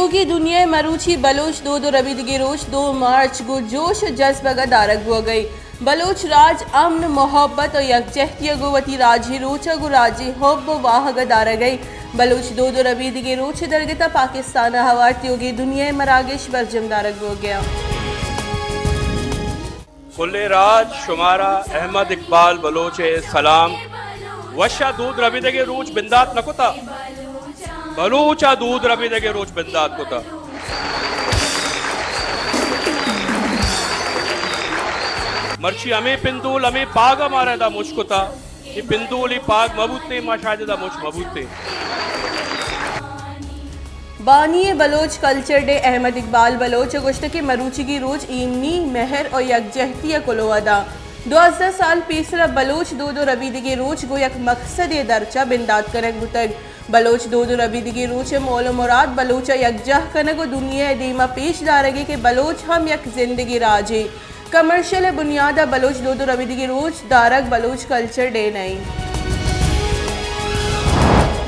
تیوگیں دنیا ء مروچی بلوچ دود ء ربیدگیں روچ دو مارچ گوں جوش ء جزبگ ء دارگ بوگ ء انت۔ بلوچ راج امن، محبت ء یکجہتی ء گوں وتی راجی روچ ء گوں راجی حب ء واہگ ء دارگ ء انت۔ بلوچ دود ء ربیدگیں روچ ء درگت ء پاکستان ء ہوار تیوگیں دنیا ء مراگش برجم دارگ بوگ ء انت۔ کلیں راج شمارا احمد اقبال بلوچ ء سلام۔ وشا دود ربیدگیں روچ بندات نہ کتا۔ بلوچا دود ربیدگیں روچ بندات کتا۔ مرچی ہمے پندول، ہمے پاگ مارا ادا مچ کتا۔ اے پندول، اے پاگ مہ بوتیں، ما شاید ادا مچ مہ بوتیں۔ بانی بلوچ کلچر ڈے احمد اقبال بلوچ ء گوشتگ کہ مروچیگی روچ ایمنی، مہر و یکجہتی ء کلوہ داں۔ دوازدہ سال پیسر ء بلوچ دود و ربیدگی روچ گوں یک مقصدے درچ ء بندات کنگ بوتگ۔ بلوچ دود و ربیدگی روچ ء مول و مراد بلوچ ء یکجاہ کنگ و دنیا ء دیما پیش دارگے کہ بلوچ ہم یک زندگی راجے۔ کمرشل ء بنیاد ء بلوچ دود و ربیدگی روچ دارگ بلوچ کلچر ڈے نہ انت۔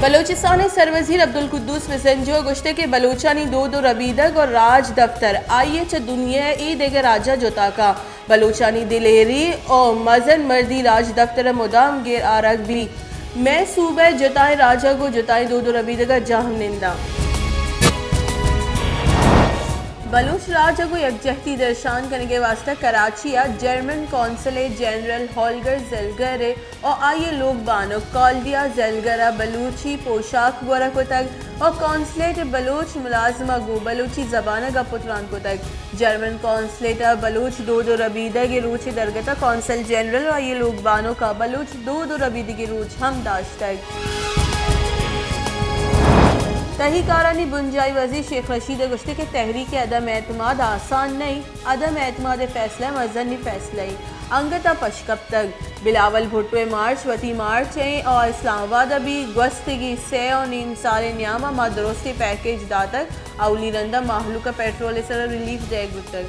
بلوچستان ء سروزیر عبدالقدوس بزنجو ء گوشتگ کہ بلوچانی دود و ربیدگ و راج دفتر آئی ء چہ دنیا ء اے دگہ راجاں جتا کا۔ بلوچانی دلیری و مزن مردی راج دفتر ء مدام گیر آرگ بیت۔ مئے صوبہ جتائیں راجگ و جتائیں دود و ربیدگ ء جہم ننداں۔ بلوچ راج ء گوں یکجہتی درشان کنگ ء واستہ کراچی ء جرمن قونصل جنرل ہولگر زلگر ء و آئی ء لوگ بانک کالڈیا زلگر ء بلوچی پوشاک گورا کتگ و قونصلیٹ ء بلوچ ملازم ء گوں بلوچی زبان ء گپ و تران کتگ۔ جرمن قونصلیٹ ء بلوچ دود و ربیدگ ء روچ ء درگت ء قونصل جنرل و آئی ء لوگ بانک ء بلوچ دود و ربیدگی روچ ہم داشتگ۔ تہی کارانی بنجاہی وزیر شیخ رشید ء گوشتگ کہ تحریک عدم اعتماد آسان نہ انت، عدم اعتماد ء فیصلہ مزنیں فیصلہ انت، انگت ء پش کپتگ۔ بلاول بھٹو ء مارچ وتی مارچ ء آ اسلام آباد ء بی، گوستگی سئے و نیم سال ء نیام ء ما درستیں پیکیج داتگ، اولی رند ء مہلوک ء پیٹرول ء سرا ریلیف دئیگ بوتگ۔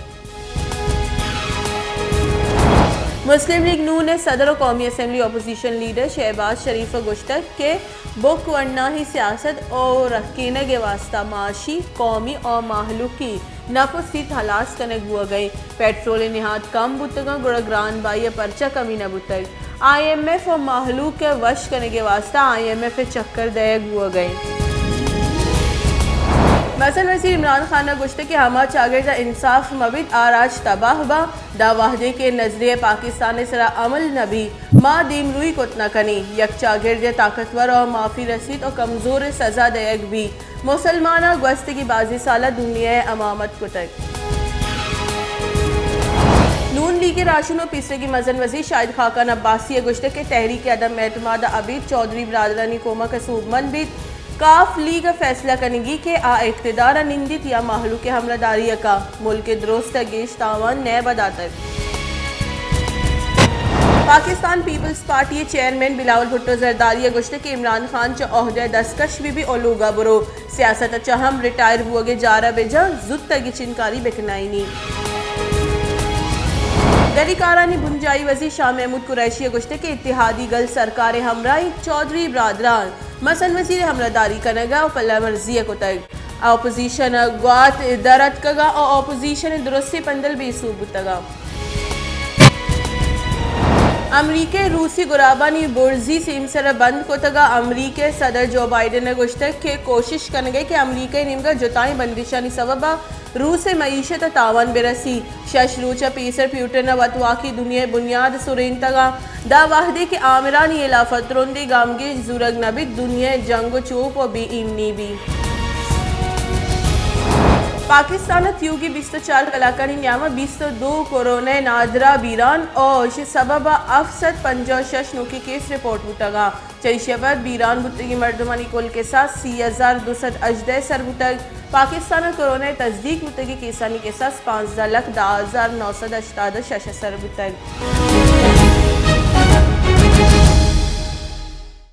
مسلم لیگ نون ء صدر و قومی اسمبلی اپوزیشن لیڈر شہباز شریف ء گوشتگ کہ بک ونڈاہیں سیاست و رکینگ ء واستہ معاشی، قومی و مہلوکی نپ و سیت ہلاس کنگ بوگ ء انت۔ پیٹرول ء نہاد کم بوتگاں، گڑا گران بائی ء پرچا کمی نہ بوتگ؟ آئی ایم ایف و مہلوک ء وش کنگ ء واستہ آئی ایم ایف ء چکر دئیگ بوگ ء انت۔ مزن وزیر عمران خان ء گوشتگ کہ ہما چاگرد ء انصاف مہ بیت، آ راج تباہ باں۔ داں وہدے کہ نظریہ پاکستان ء سرا عمل نہ بیت، ما دیمروئی کت نہ کنیں۔ یک چاگردے طاقتور و معافی رسیت و کمزور ء سزا دئیگ بیت۔ مسلماناں گوستگی بازیں سال ء دنیا ء امامت کتگ۔ نون لیگ ء راہشون و پیسریگیں مزن وزیر شاہد خاقان عباسی ء گوشتگ کہ تحریک عدم اعتماد ء ابید چوہدری برادرانی کمک ء سوبمند بیت۔ کاف لیگ ء فیصلہ کنگی کہ آ اقتدار ء نندیت یا مہلوک ء ہمراہداری ء کا، ملک ء درست ء گیش تاوان نیب ء داتگ۔ پاکستان پیپلز پارٹی ء چیئرمین بلاول بھٹو زرداری ء گوشتگ کہ عمران خان چہ عہدہ ء دستکش بہ بی و لوگ ء برو، سیاست ء چہ ہم ریٹائر بوگ ء جار ء بہ جاں، زوت ء گچینکاری بہ کنائینی۔ گری کارانی بنجاہی وزیر شاہ محمود قریشی ء گوشتگ کہ اتحادی گل سرکار ء ہمراہ انت، چوہدری برادراں مزن وزیر ء ہمراہداری کنگ ء و پلہ مرزی ء کتگ۔ اپوزیشن ء گوات در اتکگ ء اپوزیشن ء درستیں پندل بے سوب بوتگ۔ امریکہ ء روسی گرابانی برزی سیمسر ء بند کتگ ء امریکہ ء صدر جو بائیڈن ء گوشتگ کہ کوشش کنگ ء کہ امریکہ ء نیمگ ء جتائیں بندشانی سبب ء روس ء معیشت ء تاوان بہ رسی۔ شش روچ ء پیسر پیوٹن ء وتواکی دنیا ء بنیاد سرینتگ ء داں وہدے کہ آمرانی ہلاف ء ترندیں گامگیج زورگ نہ بیت، دنیا ء جنگ ء چوپ ء بے ایمنی بیت۔ پاکستان ء تیوگیں بیست ء چار کلاکانی نیام ء بیست ء دو کرونا ء نادراہ بیران ء ایشی سبب ء ہفت سد پنجاہ ء شش نوکیں کیس رپورٹ بوتگ ء چہ ایشی ء پد بیران بوتگیں مردمانی کل کساس سی ہزار دو سد ہژدہ ء سر بوتگ۔ پاکستان ء کرونا ء تصدیق بوتگیں کیسانی کساس پانزدہ لکھ دہ ہزار نو سد ہشتاد ء شش ء سر بوتگ۔